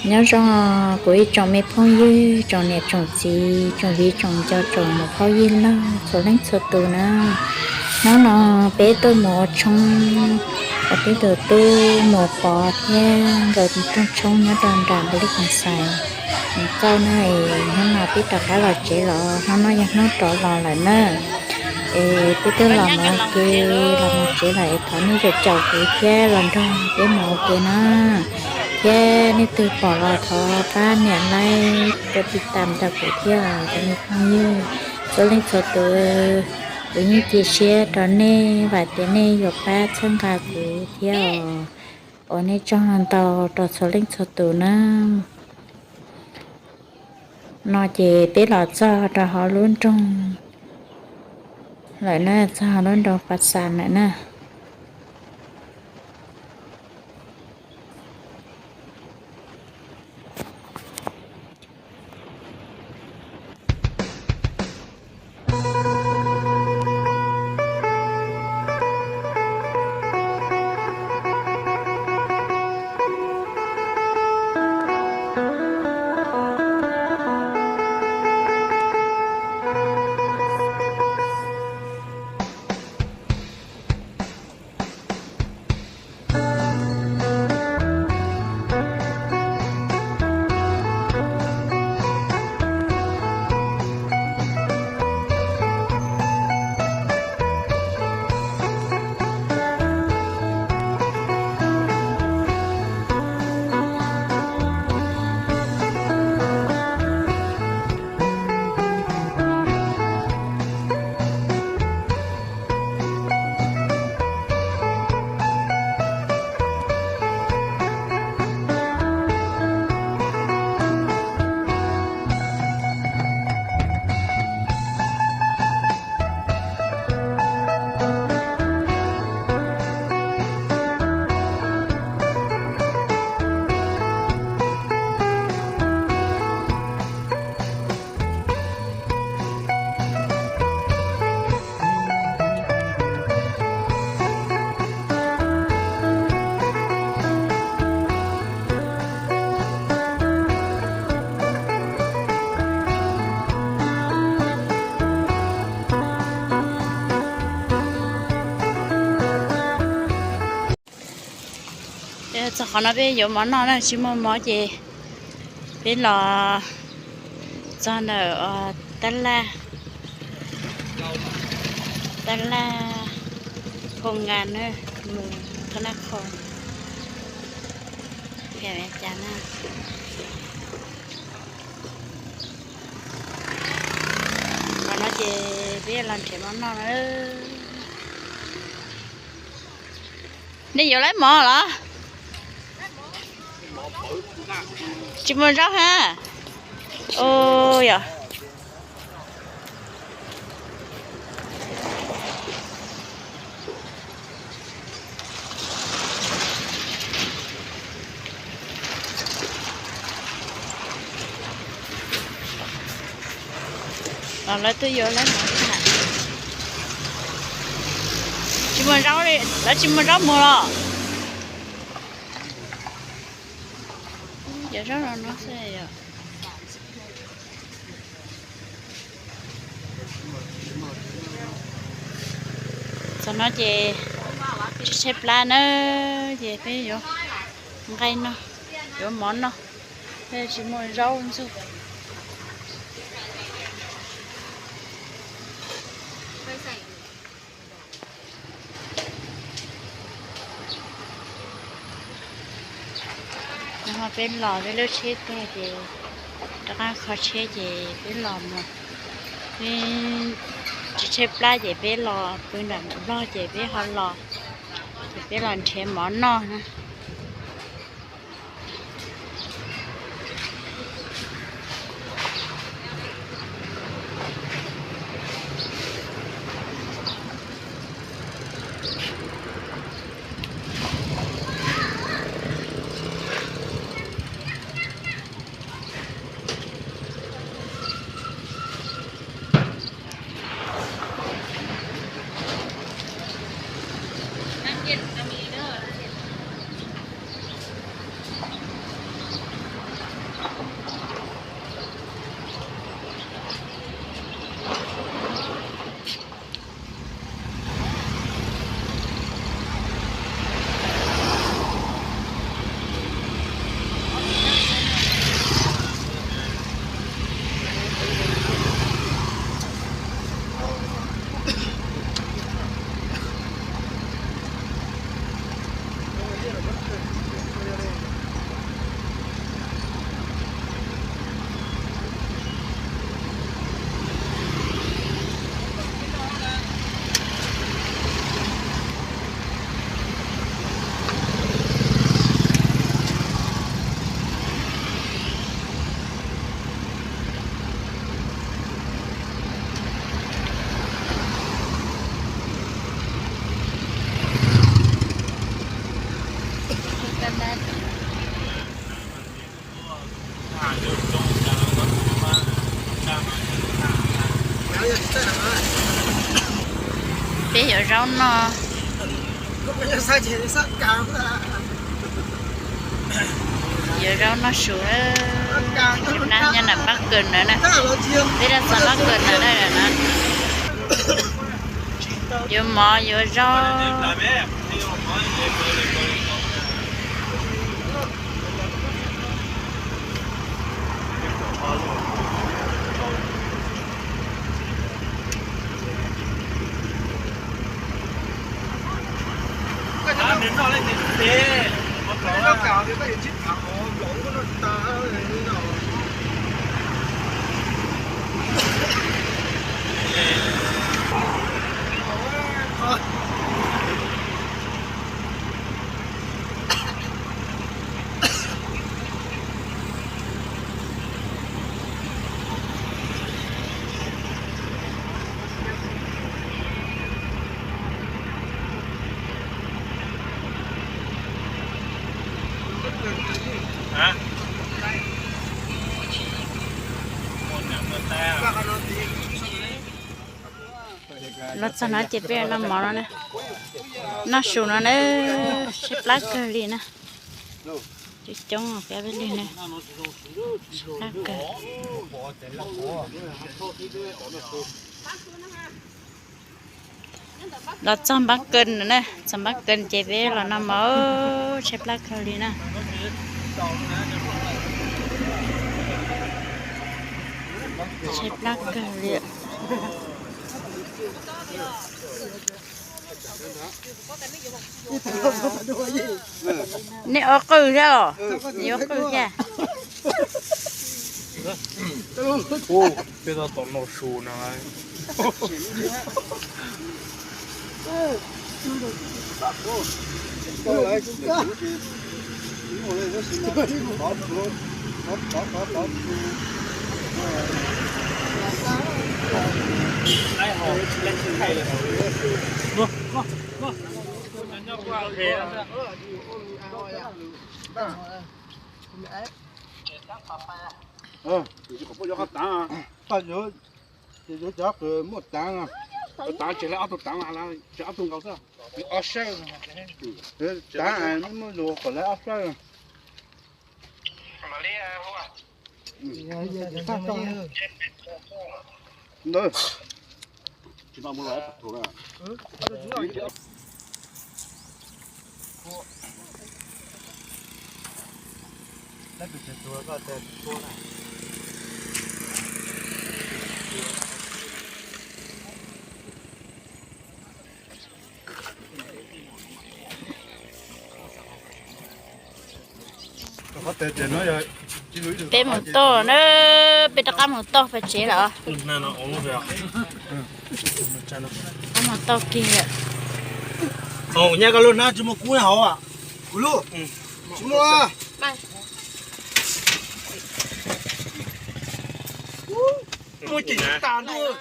Nyob zoo kuv ib tsoom me phooj ywg, tsoom niam tsoom txiv, tsoom viv tsoom ncaus, tsoom muam phauj yawg laug txhua leej txhua tus na. Hnub no peb tuaj mus ua tshoob, ua tib tug tub Mus Pov thiab nkawd rooj tshoob nyob rau nram npus lij koom xais. Mus kauj na, hnub no peb rov qab los tsev los, hnub no yog hnub rov los lawm na. Es peb twb los mus ua ke, los mus tsev lawm es thov nej caum caum kuv thiab los nrog peb mus ua ke na. Thiab nej twg pom los thov pab nias like, pab tiv tam ntawm kuv thiab os cov me phooj ywg txhua leej txhua tus. Kuv yeej cia siab rau nej, vam tias nej yuav pab txhawb nqa kuv thiab os. Ua nej tsaug ntau rau txhua leej txhua tus na. No ces peb los txog rau hauv lub nroog lawm na, txog hauv lub nroog Pas Xas lawm na. Txog qhov no peb yuav mov noj na, tsis muaj mov ces peb los txog ntawm tab laj, tab laj Khoo Nkas na, mus thab naj khoo pem Mes Kas na. Qhov no ces peb los nrhiav mov noj na. Nej yuav laib mov los? Tsis muaj zaub ha. Ua yog. Los lawv twb yuav lawv mov tag. Tsis muaj zaub li, lawv tsis muaj zaub mus los? Cov zaub no no xwb yom. Txog no ces tshaib tshaib plab na, ces peb yuav nqaij noj, yuav mov noj, peb tsis muaj zaub ntxuag. Nag hmo peb los peb lub tsheb tuag ces rov qab kho tsheb ces peb los mus, peb tsis tshaib plab ces peb los pw nram Nplog ces peb ho los, ces peb los nrhiav mov noj na. Yuav zaub noj, yuav zaub noj su, nyob nram Npab Kawg ntawd na, peb rov txog Npab Kawg ntawd na na. Yuav mov yuav zaub. Los txog no ces peb noj mov no na, noj su no na, tshaib plab kawg li na. Coob coob peb li na, tshaib plab kawg. Los txog Npab Kawg na, txog Npab Kawg ces peb los noj mov, tshaib plab kawg li na. Tshaib plab kawg li. Nej ob qwj thiab los? Neb ob qwj thiab? Peb tab tom noj su no. Tsis qhov poj yuav qhov tav, ces yuav cov qws muaj tav, tav tsis lawv ob tug tav, tsis ob tug nkaus xwb, ob sawb, tav muaj lus kom lawv ob sawb. Ntawd. Peb mus toj na, peb rov qab mus toj pem tsev lawm. Qab mus toj kiag lawm. Nyaj koj lub hnab tsis muaj kub hauv. Kuv lub tsis muaj. Muaj ces tas ntuj.